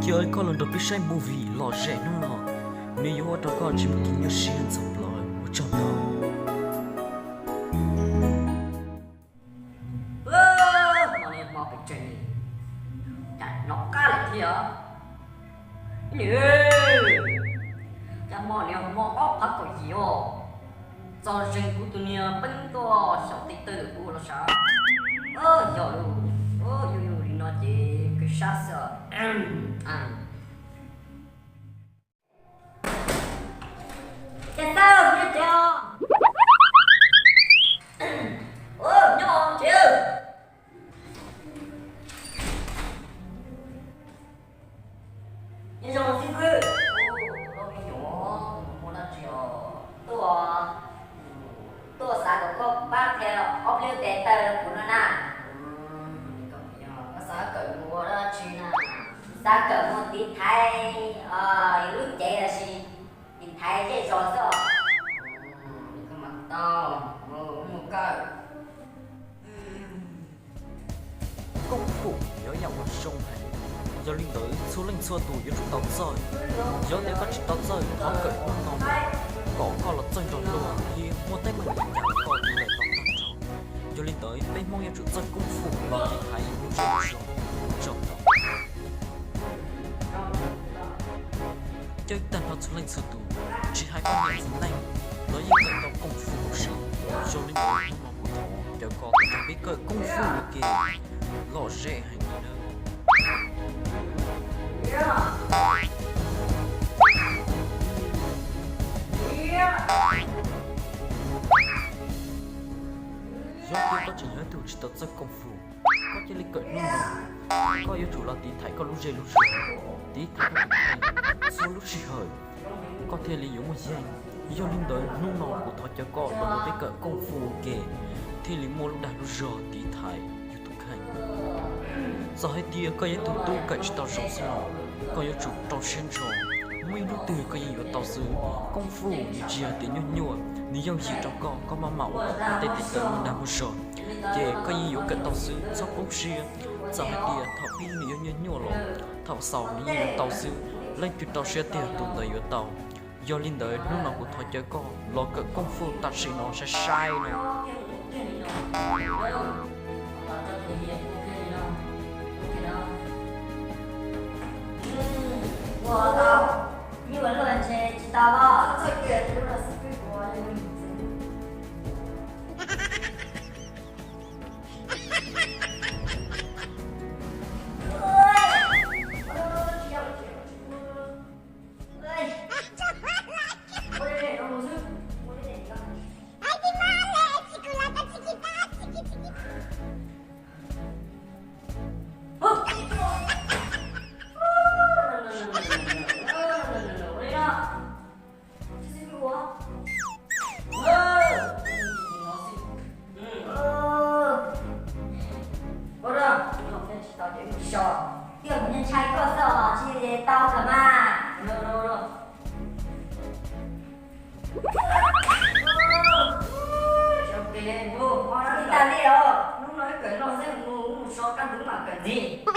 Yog koj los nrog peb saib movie lom zem hnub no, nws yuav ua rau koj tsis muaj kev nyuaj siab txog plaws. Ua tsaug ntau. Hmo no hmo pes tsawg li, cas hnov qab lawm thiab. Cas hmo no hmo ob phav kaum yim os. Txog zeeg kuv tus niag peeb tuaj xyaum tes taw lawm kuv los sav. Yog lus, yog yus li no ces kawg sab xwb. Ces tawg nyob tsev os. Nyob tsev. Nyob zoo xib hwb. Ua me nyuam, muaj dab tsi os? Tuaj, tuaj xav kom koj pab qhia ob peb lub tes taw rau kuv no na. Koj xav kawm mus ua dab tsi na? Xav kawm mus tiv thaiv yus lub cev los sis tiv thaiv zej zos xwb os. Koj mam tau mus kawm. Koob fwm yog yam uas zoo heev, yog li ntawd txhua leej txhua tus yuav tsum tau txawj. Yog tias koj tsis tau txawj, thov kawm hnub no mus, kom koj los txawj nrog luag thiab muaj teeb meem li cas koj yuav tau tag nrho. Yog li ntawd peb Hmoob yuav tsum txawj koob fwm los tiv thaiv lub zej lub zos. Ua tsaug ntau. Caw tag nrho txhua leej txhua tus, tsis hais koj niam txiv neej los yeej kawm tau koob fwm huv si. Yog li ntawd hnub no kuv thov caw koj tuaj nrog peb kawm koob fwm ua ke, lom zem heev li na. Yog tias koj tseem yog ib tug tsis tau txawj koob fwm, koj cia li kawm hnub no. Koj yuav tsum los tiv thaiv koj lub zej lub zos, tiv thaiv koj tus kheej txhua lub sij hawm, koj thiaj li yuav muaj yeej. Yog li ntawd hnub no kuv thov caw koj los nrog peb kawm koob fwm ua ke, thiaj li muaj lub dag lub zog tiv thaiv yus tus kheej. Txawm hais tias koj yog ib tug tub kawm tsis tau zoo xwb los koj yuav tsum rau siab ntso, muaj ib hnub twg koj yeej yuav tau xwb. Koob fwm nws tsis yog tias nyuaj nyuaj, nws yooj yim rau koj, koj maj mam ua kom koj tej tes taw muaj dag muaj zog, ces koj yeej yuav kawm tau xwb, txhob poob siab. Txawm hais tias thaum pib nws yuav nyuaj nyuaj los thaum xaus nws yeej yuav tau xwb. Leej twg rau siab tiag tus ntawd yuav tau. Yog li ntawd hnub no kuv thov caw koj los kawm koob fwm tam sim no sai sai no. Ua rau, twb kuv ntshai koj xwb os, tsis li tau kawg mas. Tsis tas li os, hnub no wb kawm no xwb, mus so kaj ntug mam kawm ntxiv.